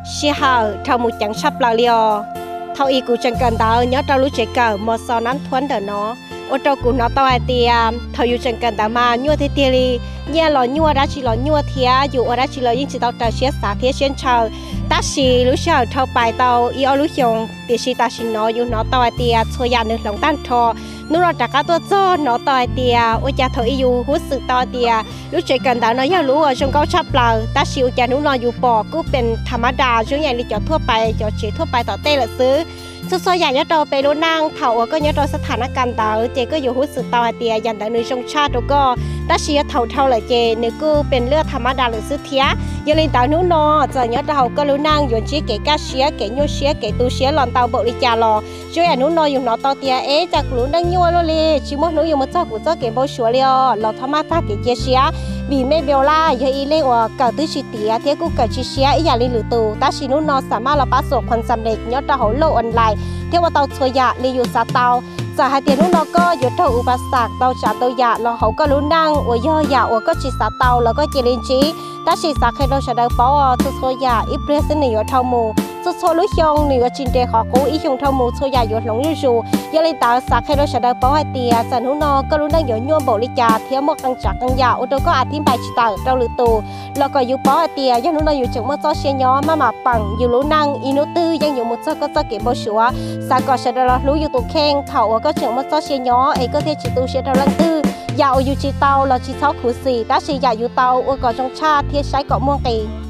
Sij hawm dhau mus ceev tshaj plaws li os. Thaum ub kuv tseem kawm ntawv nyob rau lub tsev kawm Mos Xos Nab Thuab ntawm no, ua rau kuv hnov tau hais tias thaum yus tseem kawm ntawv mas nyuaj tiag tiag li. Nyiaj los nyuaj, dab tsi los nyuaj thiab yus ua dab tsi los yeej tsis tau raws siab xav thiab siab ntshaw. Tab sis lub sij hawm dhau pais tau ib ob lub xyoos, tiam sis tam sim no yus hnov tau hais tias txhua yam nws hloov tag nrho. Hnub no rov qab tuaj txog hnov tau hais tias ua cas thaum ub yus huj xwm tau hais tias lub tsev kawm ntawv no yog lub uas zoo nkauj tshaj plaws, tab sis ua cas hnub no yus pom kuj pem tha mab da zoo ib yam li cov thuaj pais, cov tsev thuaj pais tom tej lawm xwb. Txhua txhua yam nyob rau peb lub neej, thaum uas koj nyob rau xab thas nab ka ntawd ces koj yuav huj xwm tau hais tias yam ntawd nws zoo tshaj rau koj, tab sis yog thaum dhau lawm ces nws kuj pem lub tha mab da lawm xwb thiab. Yog li ntawd hnub no txawm nyob rau hauv koj lub neej yuav ntsib kev kaj siab, kev nyuaj siab, kev tu siab los ntau npaum li cas los zoo yam hnub no yus hnov tau tias eb, cas kuv lub neej nyuaj luaj li, tsis muaj hnub yuav mus txog kuv txoj kev npau suav li os, los thov maj tag kev cia siab. Vim mej Viola yog ib leeg uas kawm twb tsis tiav thiab kuj kawm tsis siab ib yam li lwm tus, tab sis hnub no xam maj los pab xoom qhuas xam lej nyob rau hauv loj online thiab ua tau txhua yam li yus xav tau. Txawm hais tias hnub no koj yuav raug uv pas xam tau tsav ntau yam los hauv koj lub neej uas yog yam uas koj tsis xav tau los koj cia li ntsib, tab sis xav qhia rau sawv daws paub os, txhua txhua yam ib pliag xwb nws yuav dhau mus, txhua txhua lub xyoo nws yuav tsis nres qhov qub ib xyoo dhau mus, txhua yam yuav hloov zuj zus. Yog li ntawd xav qhia rau sawv daws paub hais tias txawm hnub no koj lub neej yuav nyuaj npaum li cas thiab muaj qee tsav qee yam ua rau koj a thib npais tsis tawm rau lwm tus, los kom yus paub hais tias yog hnub no yus tseem muaj txoj sia nyob maj mam peem, yus lub neej ib hnub twg yeej yuav mus txog koj txoj kev npau suav. Xav kom sawv daws los hlub yus tus kheej thaum uas koj tseem muaj txoj sia nyob es koj thiaj tsis tu siab rau leej twg. Yam uas yus tsis tau los tsis txhob khuv xim, tab sis yam yus tau ua kom zoo tshaj thiab saib kom muaj nqis.